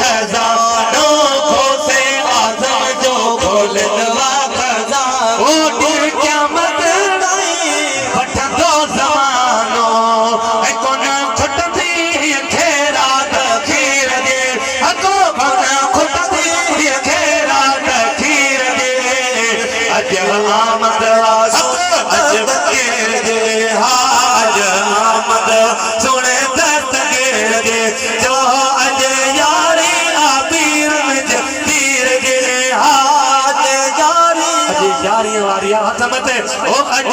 خزانو غوث اعظم جو کوليندو آ خزانو او ڏينهن قيامت تائين وٺندو زمانو ۽ ڪونه کٽندي هيء خيرات کير جي اگو ڪونه کٽندي هيء خيرات کير جي اڄ آمد اڄ فقير جي ها اڄ آمد سهڻي دستگير جي جو اڄ ياري آ پير وچ تير جي ها اڄ ياري اڄ ياريء واري آ هٿ مٿي او اڄ.